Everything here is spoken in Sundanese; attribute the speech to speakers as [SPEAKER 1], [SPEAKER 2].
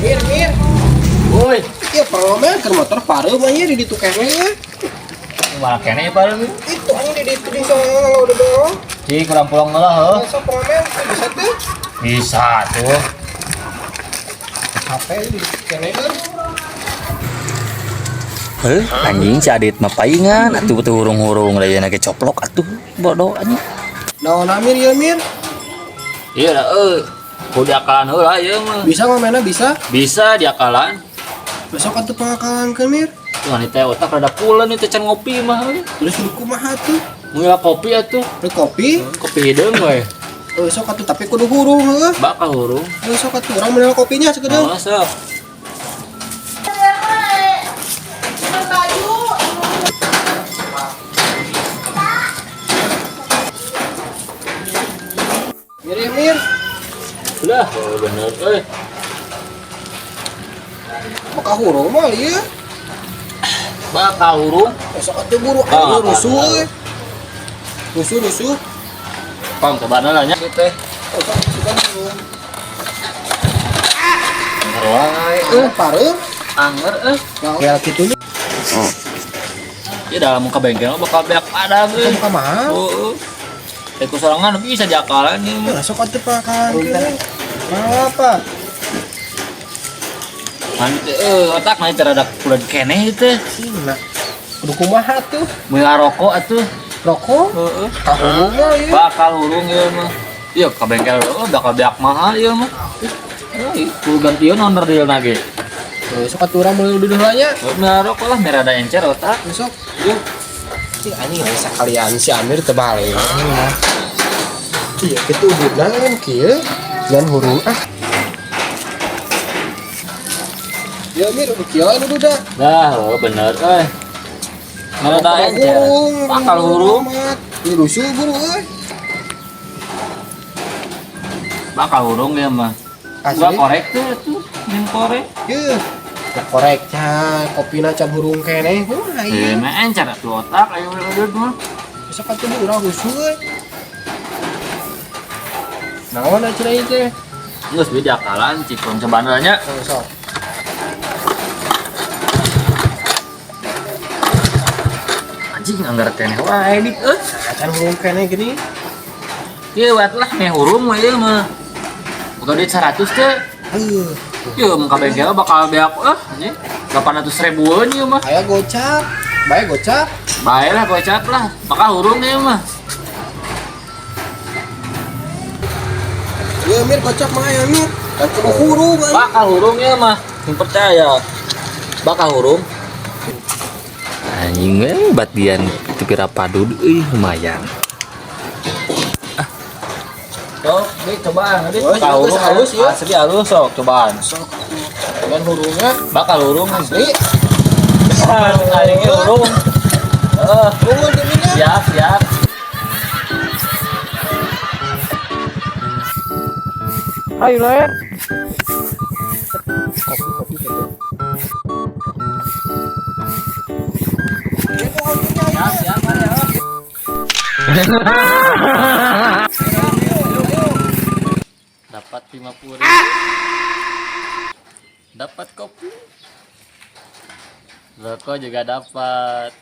[SPEAKER 1] Mir, mir.
[SPEAKER 2] Woi,
[SPEAKER 1] Iya, pengomen ke motor paru mah di ditu kene ya.
[SPEAKER 2] mana kene paling?
[SPEAKER 1] Itu anjing di ditu di sana udah dong.
[SPEAKER 2] Ci kurang pulang lah, heuh.
[SPEAKER 1] Masa pengomen bisa tuh.
[SPEAKER 2] Bisa tuh.
[SPEAKER 1] HP di kene kan.
[SPEAKER 2] Heuh, anjing si Adit mah paingan atuh teu hurung-hurung da ieu ge coplok atuh bodoh anjing.
[SPEAKER 1] Naon Amir ya Mir?
[SPEAKER 2] Iya dah euy. Kudu diakalan heula ieu mah.
[SPEAKER 1] Bisa ngomenna bisa?
[SPEAKER 2] Bisa diakalan.
[SPEAKER 1] Besok atuh pangakalan ke Mir.
[SPEAKER 2] Tuh nih teh otak rada pulen nih teh can ngopi mah euy.
[SPEAKER 1] Terus kudu kumaha tuh?
[SPEAKER 2] Mun kopi atuh.
[SPEAKER 1] Beli kopi?
[SPEAKER 2] Kopi hideung we.
[SPEAKER 1] Besok atuh tapi kudu hurung heuh.
[SPEAKER 2] Bakal hurung.
[SPEAKER 1] Besok atuh urang meunang kopinya sakedeung.
[SPEAKER 2] Oh, sok.
[SPEAKER 1] Mir ya Mir.
[SPEAKER 2] Udah, oh, bener euy.
[SPEAKER 1] Bakal hurung mah ieu.
[SPEAKER 2] Bakal hurung.
[SPEAKER 1] Besok atuh buru
[SPEAKER 2] Ah,
[SPEAKER 1] aing rusuh
[SPEAKER 2] ah,
[SPEAKER 1] euy. Rusuh rusuh.
[SPEAKER 2] Pang cobaan lah nya teh.
[SPEAKER 1] Besok suka hurung.
[SPEAKER 2] Anger wae
[SPEAKER 1] Eh, pareum.
[SPEAKER 2] Anger euy.
[SPEAKER 1] Ya kitu nya.
[SPEAKER 2] Ya dalam muka bengkel bakal beak padang euy.
[SPEAKER 1] Muka mahal.
[SPEAKER 2] Heeh. Teh sorangan bisa diakalan ieu mah.
[SPEAKER 1] Ya, sok atuh pangakalan Apa?
[SPEAKER 2] Nanti otak nanti rada pulen keneh teh.
[SPEAKER 1] Nah, kudu kumaha tuh?
[SPEAKER 2] Mun rokok atuh.
[SPEAKER 1] Rokok?
[SPEAKER 2] Heeh.
[SPEAKER 1] Kahurung mah ieu.
[SPEAKER 2] Bakal hurung ieu mah. Iya ka bengkel heuh bakal beak mahal ieu mah. Euy, kudu gantian owner deal nage.
[SPEAKER 1] Besok atuh urang meuli duduh lah nya.
[SPEAKER 2] Mun rokok lah merah ada encer otak.
[SPEAKER 1] Besok.
[SPEAKER 2] Yuk.
[SPEAKER 1] Ih, anjing lain sakalian si Amir teu balik. Iya, kitu ududna kan kieu. Jangan hurung ah. Ya Mir, udah kieu udah.
[SPEAKER 2] Dah, heuh bener euy. Merah ada encer. Bakal hurung.
[SPEAKER 1] Ini rusuh buru euy.
[SPEAKER 2] Bakal hurung ieu mah.
[SPEAKER 1] Asli.
[SPEAKER 2] Gua korek tuh tuh, min korek.
[SPEAKER 1] Yeuh. Ya korek can, kopina can hurung keneh. Kumaha
[SPEAKER 2] Eh,
[SPEAKER 1] ieu?
[SPEAKER 2] mah encer atuh otak ayo udud mah.
[SPEAKER 1] Besok atuh urang rusuh euy. Naon cenah ieu teh?
[SPEAKER 2] Geus beda akalan cik kurang cobaan lah nya.
[SPEAKER 1] Oh, sok.
[SPEAKER 2] Anjing anggar keneh wae dit euy.
[SPEAKER 1] Acan hurung keneh gini.
[SPEAKER 2] Ieu wat lah meh hurung we ieu mah. Boga duit 100 teh.
[SPEAKER 1] Heuh.
[SPEAKER 2] Ieu mun ka bengkel bakal beak anjing 800 ribuan ieu mah.
[SPEAKER 1] Aya gocap, bae gocap.
[SPEAKER 2] Bae lah gocap lah, bakal hurung ieu mah.
[SPEAKER 1] Ieu Mir gocap mah aya Mir. Kan kudu hurung anjing.
[SPEAKER 2] Bakal hurung ieu mah, mun percaya. Bakal hurung. Anjing we batian itu pira padud euy lumayan. Ah. Sok, nih cobaan tadi.
[SPEAKER 1] Oh,
[SPEAKER 2] Bakal hurung
[SPEAKER 1] halus, ya.
[SPEAKER 2] Asli halus sok cobaan.
[SPEAKER 1] Sok. Dengan hurungnya
[SPEAKER 2] Bakal hurung
[SPEAKER 1] asli.
[SPEAKER 2] Anjing hurung. Heeh.
[SPEAKER 1] Hurung deminya.
[SPEAKER 2] Siap, siap.
[SPEAKER 1] Ayo lah. Kopi kopi gitu.
[SPEAKER 2] Siap, siap, ayo. Dapat 50.000. Dapat kopi. Rokok juga dapat.